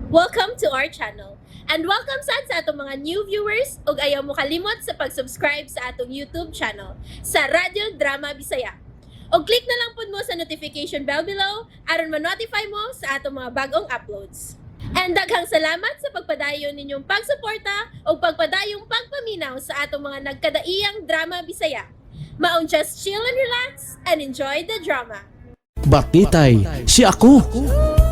Welcome to our channel. And welcome sad sa atong mga new viewers ug ayaw mo kalimot sa pag-subscribe sa atong YouTube channel sa Radyo Drama Bisaya. Og click na lang pud mo sa notification bell below aron ma-notify mo sa atong mga bagong uploads. And daghang salamat sa pagpadayon ninyong pagsuporta ug pagpadayong pagpaminaw sa atong mga nagkadaiyang drama Bisaya. Maong just chill and relax and enjoy the drama. Batitay, si ako.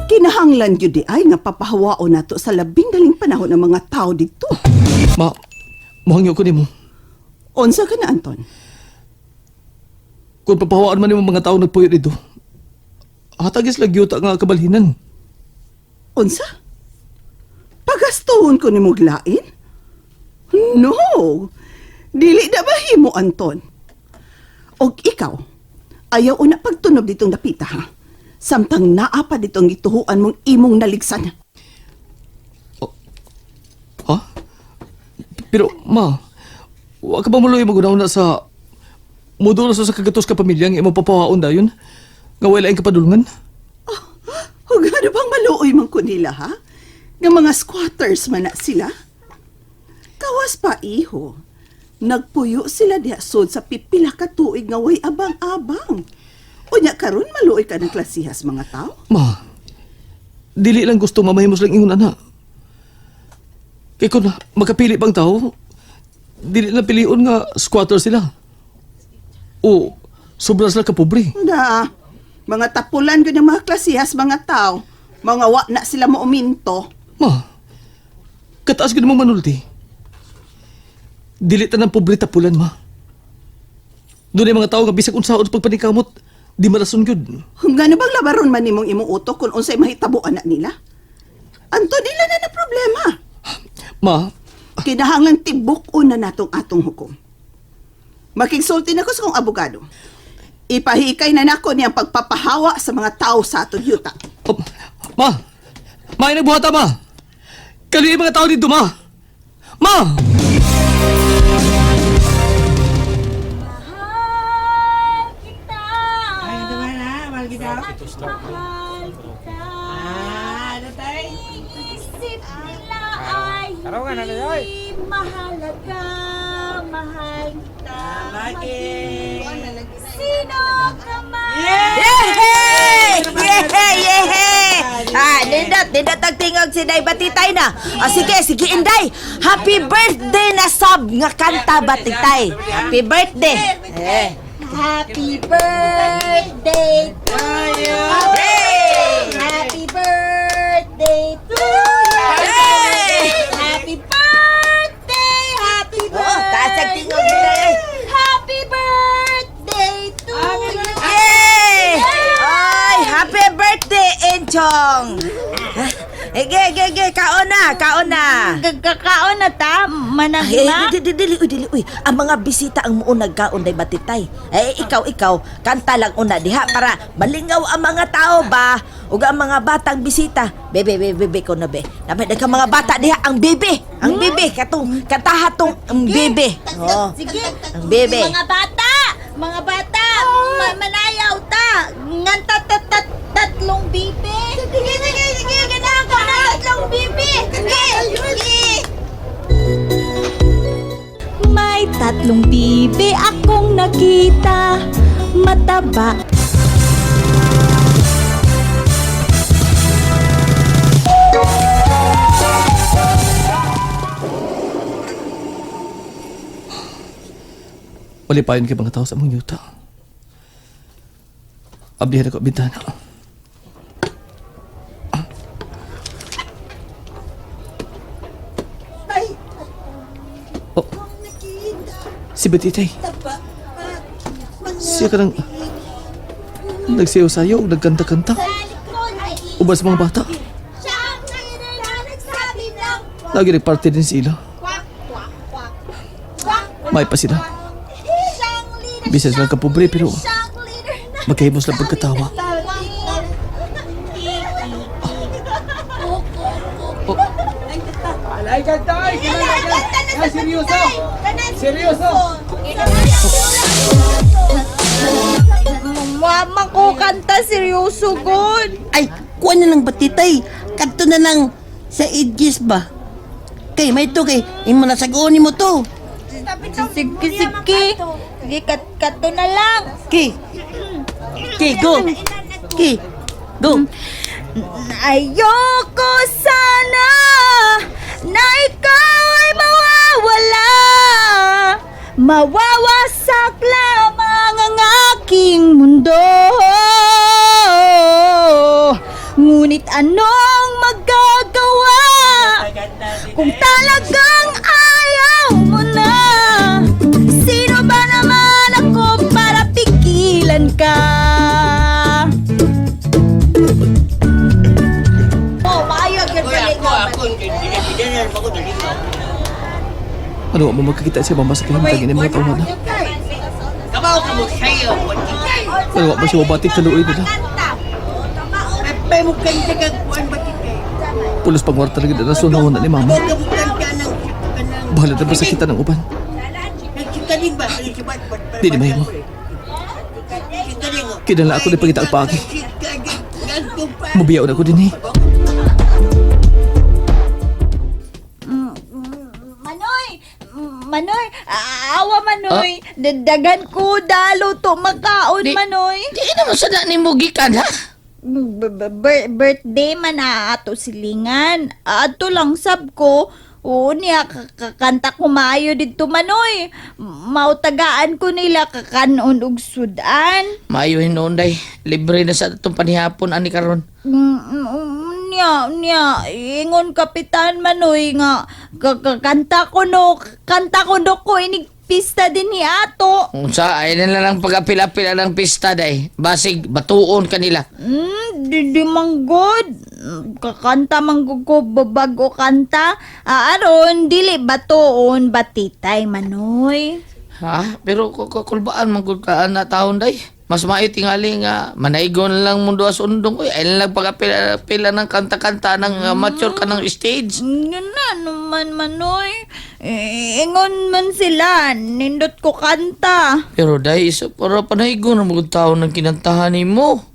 Kinahanglan gyud di ay nga papahawaon nato sa labing daling panahon ang mga tao dito. Ma, mohangyo ko nimo. Unsa ka na, Anton? Kung papahawaan man nimo mga tao nagpuyo dito, hatagis lang yuta nga kabalhinan. Unsa? Pagastuhon ko nimo lain? No. Dili na bahimo, Anton. Og ikaw, ayaw una pagtunob ditong dapita ha. Samtang naa pa ditong gituhuan mong imong naligsan. Ha? Pero, ma, wa ka ba muloy magunaw na sa mudulo sa kagatos ka pamilya nga imong papahaon dayon? Nga wala ang kapadulngan? Ug ano bang maluoy man ko nila ha? Nga mga squatters man na sila? Kawas pa iho. Nagpuyo sila diha sod sa pipila ka tuig nga way abang-abang. Unya karon maluoy ka ng klasihas mga tao? Ma, dili lang gusto mamahimos lang ingon ana. Kay kun makapili pang tao, dili lang pilion nga squatter sila. O sobra sila kapobre. Da, mga tapulan gyud ang mga klasihas mga tao. Mga wa na sila moominto. Ma, kataas gud mo manulti. Dili tanan pobre tapulan, ma. Doon ay mga tao nga bisag unsaon sa pagpanikamot, di marason gyud. Ngano bang labaron man nimong imong utok kung unsay mahitabo ana nila? Anton, ila na na problema. Ma, Kinahanglan tibuk-on na natong atong hukom. Makigsulti na ko sa kong abogado. Ipahikay na nako niyang pagpapahawa sa mga tao sa atong yuta. oh, ma, ma, nagbuhata, ma. Kali mga tao dito, ma. Ma! Mahal kita. Ay, naman ha, mahal kita. Mahal kita. Ah, ano tayo? Isip nila ay hindi mahalaga. Mahal kita. Bakit? Sino ka man? Yehey! Yehey! Yehey! Ah, nindot, nindot ang tingog si Day Batitay na. O sige, sige Inday. Happy birthday na sab nga kanta Batitay. Happy birthday. Eh. Happy birthday to you. Hey! Happy birthday to you. Hey! Happy birthday, happy Oh, taas ang birthday. tingog ni Day. Happy birthday to you. Yay! Ay, happy birthday, Enchong. Ege, ege, ege, kaon na, kaon na. Kakaon na ta, Ay, managma. dili, dili, uy, dili, uy. Ang mga bisita ang muon nagkaon day batitay. Eh, ikaw, ikaw, kanta lang una diha para malingaw ang mga tao ba? Ug ang mga batang bisita. Bebe, bebe, bebe ko na be. Namay ka mga bata diha ang bebe. Ang bebe katong kantaha tong ang bebe. Oh. Sige. Ang bebe. Mga bata, manayaw ta. Ngan tatlong bibi. Sige, sige, sige, ganahan ko na tatlong bibi. Sige, sige. May tatlong bibi akong nakita, mataba. Malipayon kay mga tao sa among yuta. Ablihan ako ang bintana. Oh. Si Betitay. Siya ka nang nagsayaw-sayaw, nagkanta-kanta. Uban sa mga bata. Lagi nagparty din sila. May pa sila. Bisan silang kapobre pero magkahimos lang pagkatawa. Alay ka tayo! Ay, seryoso! Seryoso! Mama ko kanta seryoso gon. Ay, kuha na lang batitay. Kadto na lang. Sa edges ba? Kay may to kay imo na saguon nimo to. Sige, sige. Sige, kato na lang. Ki. Ki go. Ki. Go. Ayoko sana na ikaw ay mawawala. Mawawasak lamang ang aking mundo. Ngunit anong magagawa kung talagang ayaw mo na? Sino ba naman ako para pigilan ka? Oh, maayo gyud dali ka. Ano mo magkakita siya mama sa kahimtang ini mga tawhan na. Ano ba siya mabatik sa luoy nila? Pulos pangwarta lagi na rason na ni mama. Bahala na ba sa kita ng uban? Di ni mahimo. Kinala ako ni pagita ang paagi. Mubiyaw na ko din eh. Manoy! Manoy! Awa Manoy! Dagdagan ko dalo to makaon Manoy. Di naman sa na nimo gikan ha. Birthday man na ato silingan. Ato lang sab ko. Oo niya, kakanta ko maayo dito Manoy. Mautagaan ko nila kakanon og sudan. Maayo hinuon day. Libre na sa atong panihapon ani karon. Niya, niya, ingon kapitan Manoy nga, kakanta ko no, kanta ko no ko, inig pista din ni ato. Unsa ay na lang pag-apil-apil ng pista day. Basig batuon kanila. Di man good. Kakanta man gud ko bago kanta. Aron dili batuon batitay Manoy. Ha? Pero kulbaan man gud ka na taon day. Mas maayo tingali nga manaigon lang mundo as undong oy. Ay na lang pag-apil-apil ng kanta-kanta ng mature ka ng stage. Yun na naman Manoy. Eh, ingon man sila, nindot ko kanta. Pero day isa para panaigon ang mga taon ng kinantahan nimo.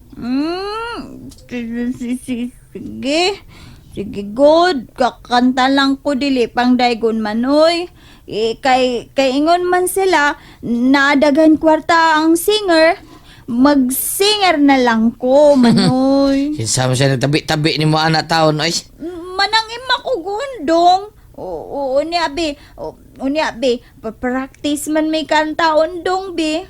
Sige. Sige, good. Kakanta lang ko dili pang daygon manoy. Eh, kay ingon man sila, naadaghan kwarta ang singer. Mag-singer na lang ko, manoy. Kinsa man siya nagtabi-tabi nimo ana taon oy. Manang ima ko gundong. Oo, unya be. O, unya be. Pa-practice man may kanta undong be.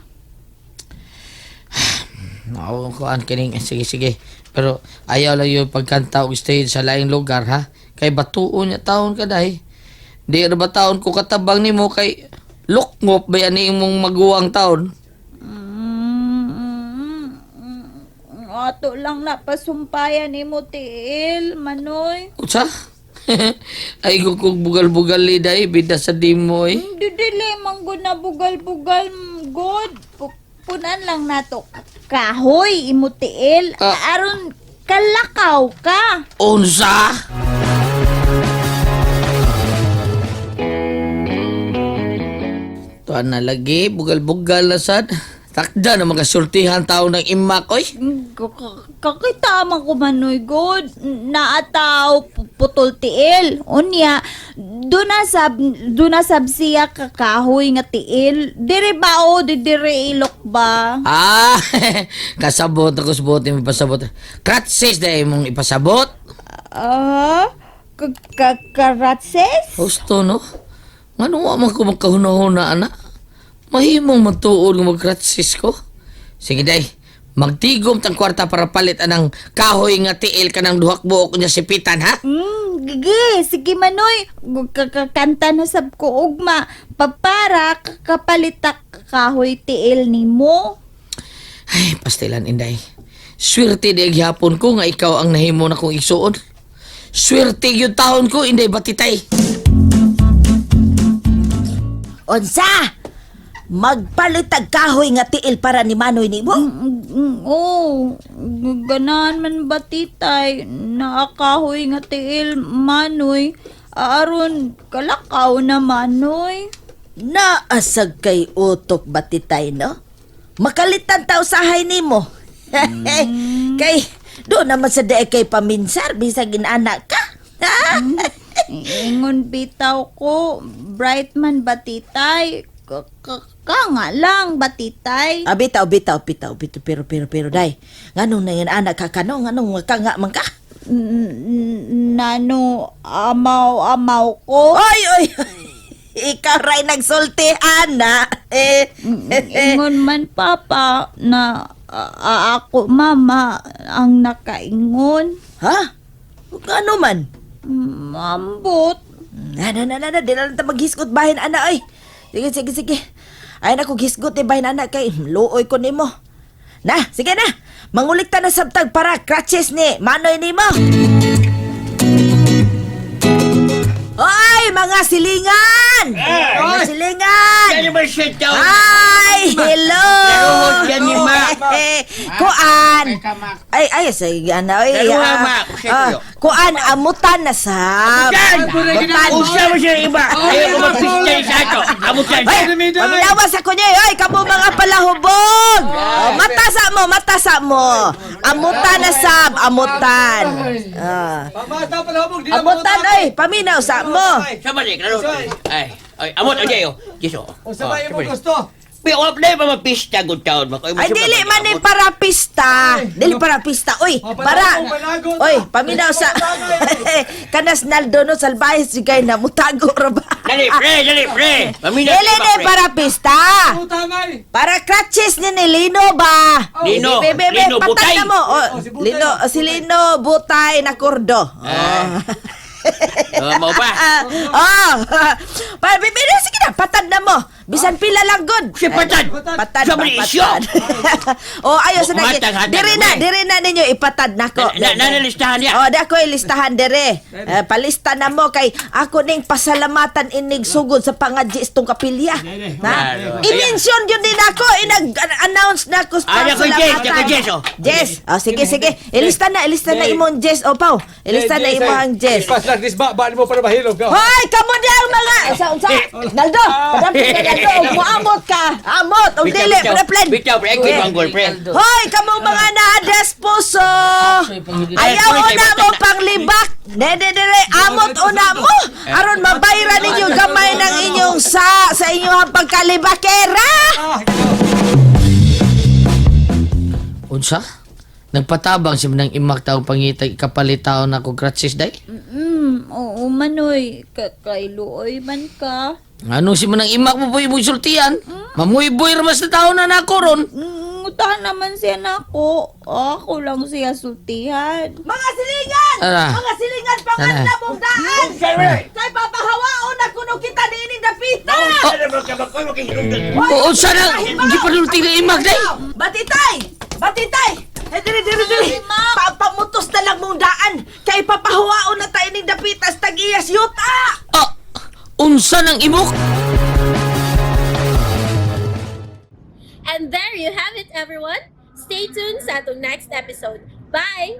Oo, kuan kining sige sige. Pero ayaw lang yung pagkanta og stage sa laing lugar ha. Kay batuon niya taon ka day. Di ra ba taon ko katabang nimo kay lukngop ba yan imong maguwang taon? Ato lang na pasumpayan nimo tiil, Manoy. Unsa? Ay kung kung bugal-bugal li day bida sa dimo eh. Dili man gud na bugal-bugal god. Punan lang nato kahoy imo tiil aron kalakaw ka. Unsa? Tuan na lagi bugal-bugal na sad. Takda na magasultihan taon ng imak oy. Kakita man ko Manoy god. Naataw putol tiil. Unya duna sab siya kakahoy nga tiil. Dire ba o di dire ilok ba? Ah, kasabot ako sa bote, ipasabot. Kratsis dahil mong ipasabot. Ah, karatses? Husto, no? Ngano wa man ko magkahuna-huna, ana? Mahimong matuod nga magkratsis ko. Sige, day. Magtigom tang kwarta para palit anang kahoy nga tiil ka ng duhak buok niya sipitan, ha? Gigi, sige Manoy, kakanta na sab ko ugma, papara kakapalit kahoy tiil nimo. Ay, pastilan, inday. Swerte di gihapon ko nga ikaw ang nahimo na kong igsuon. Swerte yung taon ko, inday batitay. Unsa? Magpalit og kahoy nga tiil para ni Manoy nimo? Oh, ganahan man ba titay, naakahoy nga tiil Manoy, aron kalakaw na Manoy. Naasag kay utok batitay, no? Makalitan ta usahay nimo. Kay do naman sa dae kay paminsar bisag inana ka. Ingon bitaw ko, bright man batitay. Ka nga lang batitay. Ah, bitaw, bitaw, bitaw, bitaw, pero, pero, pero, day. Nganong na yan, anak ka kano? Nganong ka nga man ka? Nano, amaw, amaw ko. Oy, oy! Ikaw ray nagsulti, ana. Eh, Ingon man papa na ako mama ang nakaingon. Ha? Ano man? Ambot. Na, na, na, na, di na lang ta maghisgot bahin, ana, oy. Sige, sige, sige. Ay, naku, hisgot eh, bahin, ana, kay luoy ko nimo. Na, sige na. Mangulik ta na sabtag para crutches ni Manoy nimo. Oy, mga silingan! Mga silingan! Ano ba siya daw? Hi! Hello! Laruhod yan ni Ma. Kuan! Ay, ay, sige, ana, oy. Laruha, Ma. Siya tuyo. Kuan, amutan na sab. Amutan! Usa mo siya iba. Ayaw ko magpistay sa ato. Amutan! Ay, paminawas ako niya. Ay, kamo mga palahubog. Oh, matasa mo, matasa mo. Amutan na sab, amutan. Ah. Pamata palahubog, di na Amutan, ay, paminaw sa mo. Sama ni, klaro. Ay, ay, amot, ay, ayo. Jeso. O sa may imong gusto. Pero wala pa mapista good taon. Ay, dili man ni para pista. Dili para pista. Uy, para. Uy, paminaw sa. Kanas Naldo no salbahe sigay na mutago ra ba? Dali, pre, dali, pre. Paminaw Dili ni para pista. Utangay. Para crutches ni Lino ba? Lino, Be, be, be, Lino patay Butay. na mo. Oh, Oh, si Butay. Lino, si Lino Butay na kurdo. Ah. Oh, mo ba? Oh. Pa, be, be, sige na, patad na mo. Bisan pila lang good. Si patad. Patad Sa ba, mga isyo. patad. Oh, ayo sa nagi. Matang-hatag Dire na, naman. dire na ninyo ipatad nako. Na listahan niya. Oh, di ako ilistahan dire. Eh, palista na mo kay ako ning pasalamatan inig sugod sa pangadji istong kapilya. Na? Claro. I-mention yun din ako, inag-announce na ako sa Ah, ako, Jess, ako, Jess, oh. Jess, oh, sige, sige. Ilista na, ilista na imong Jess. O, Pau, ilista na imo ang Jess. Pas lang this ba, ba mo para mahilom ka. Hoy, kamo na ang mga unsa unsa. Naldo, padampit ka Naldo, ug moamot ka. Amot, ug dili, pre-plan. Bitaw, pre. Ay, banggol, pre. Hoy, kamo mga naades puso. Ayaw una mo panglibak. Dede dede, amot una mo. Aron mabayra ninyo gamay ng inyong sa inyong pagkalibakera. Unsa? Nagpatabang siya ng imak tao pangitag ikapalit tao na ko crutches day? Oo manoy, kay luoy man ka. Ano si manang imak mo po imong sultian? Mamuyboy ra mas na tao na nako ron. Ngutahan naman siya nako. Ako lang siya sultihan. Mga silingan! Ara. Mga silingan pangat Ara. na mong daan! Kay papahawaon na kuno kita niining dapita! O, unsa na? Gipanulti na imak day. Batitay! Batitay! Eh, diri, diri, diri! Papamutos na lang mong daan! Kay papahawaon na tayo ning dapitas tag-iyas yuta! Ah, unsa nang imok? And there you have it, everyone. Stay tuned sa atong next episode. Bye!